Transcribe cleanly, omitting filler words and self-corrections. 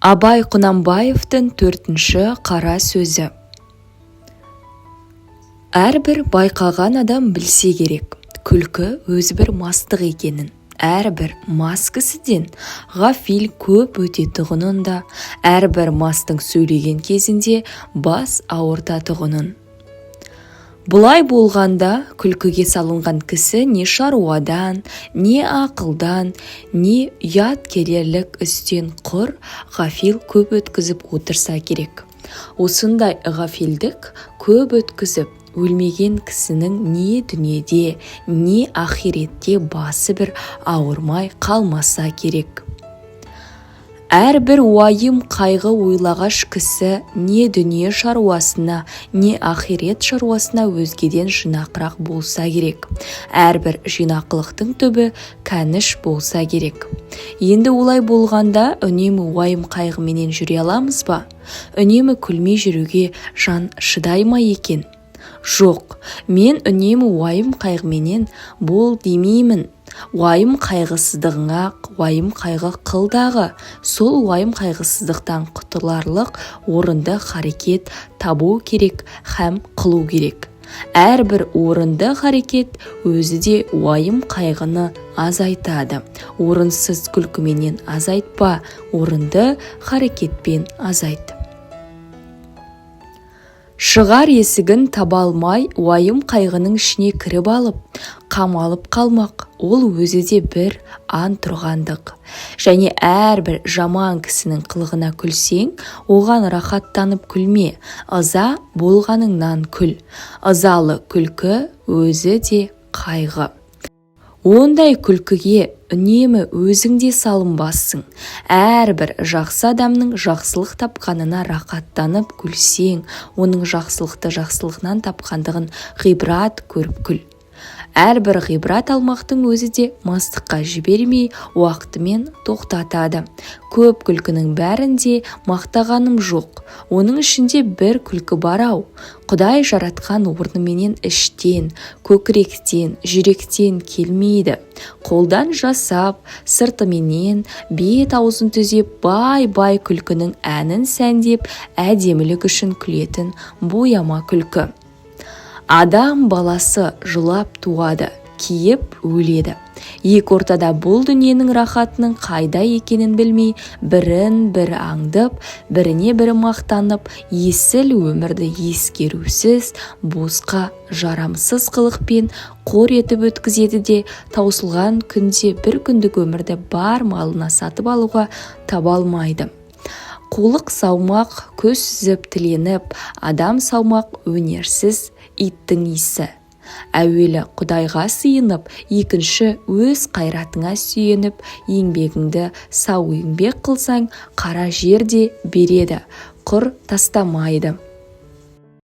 Абай Құнанбаевтың төртінші қара сөзі. Әрбір байқаған адам білсе керек, күлкі өзі бір мастық екенін, әрбір мас кісіден ғафил көп өтетұғынын да, әрбір мастың сөйлеген кезінде бас ауыртатұғынын. Бұлай болғанда, күлкіге салынған кісі не шаруадан, не ақылдан, не ұят келерлік істен құр ғафил көп өткізіп отырса керек. Осындай ғафилдік көп өткізіп, өлмеген кісінің не дүниеде, не ақиретте басы бір ауырмай қалмаса керек. Әрбір уайым қайғы ойлағаш кісі не дүние шаруасына, не ақирет шаруасына өзгеден жинақырақ болса керек. Әрбір жинақылықтың түбі кәніш болса керек. Енді олай болғанда, үнемі уайым қайғыменен жүре аламыз ба? Үнемі күлмей жүруге жан шыдай ма екен? Жоқ, мен үнемі уайым қайғыменен бол демеймін. Уайым қайғысыздығыңа уайым қайғы қыл дағы, сол уайым қайғысыздықтан құтыларлық орынды харекет табу керек һәм қылу керек. Әрбір орынды харекет өзі де уайым қайғыны азайтады. Орынсыз күлкіменен азайтпа, орынды харекетпен азайт. Шығар есігін таба алмай, уайым қайғының ішіне кіріп алып, қамалып қалмақ, ол өзі де бір ан тұрғандық. Және әрбір жаман кісінің қылығына күлсең, оған рахаттанып күлме, ыза болғаныңнан күл. Ызалы күлкі өзі де қайғы. Ондай күлкіге үнемі өзің де салынбассың. Әрбір жақсы адамның жақсылық тапқанына рақаттанып күлсең, оның жақсылықты жақсылығынан тапқандығын ғибрат көріп күл. Әрбір ғибрат алмақтың өзі де мастыққа жібермей, уақытымен тоқтатады. Көп күлкінің бәрін де мақтағаным жоқ. Оның ішінде бір күлкі бар-ау. Құдай жаратқан орныменен іштен, көкіректен, жүректен келмейді. Қолдан жасап, сыртыменен бет аузын түзеп, бай-бай күлкінің әнін сәндеп, әдемілік үшін күлетін бояма күлкі. Адам баласы жылап туады, кейіп өледі. Екі ортада бұл дүниенің рахатының қайда екенін білмей, бірін бірі аңдып, біріне бірі мақтанып, есіл өмірді ескерусіз, босқа жарамсыз қылықпен қор етіп өткізеді де, таусылған күнде бір күндік өмірді бар малына сатып алуға таба алмайды. Қулық саумақ көз сүзіп тіленіп, адам саумақ өнерсіз иттің исі. Әуелі Құдайға сыйынып, екінші өз қайратыңа сүйеніп, еңбегіңді сау еңбек қылсаң, қара жер де береді, құр тастамайды.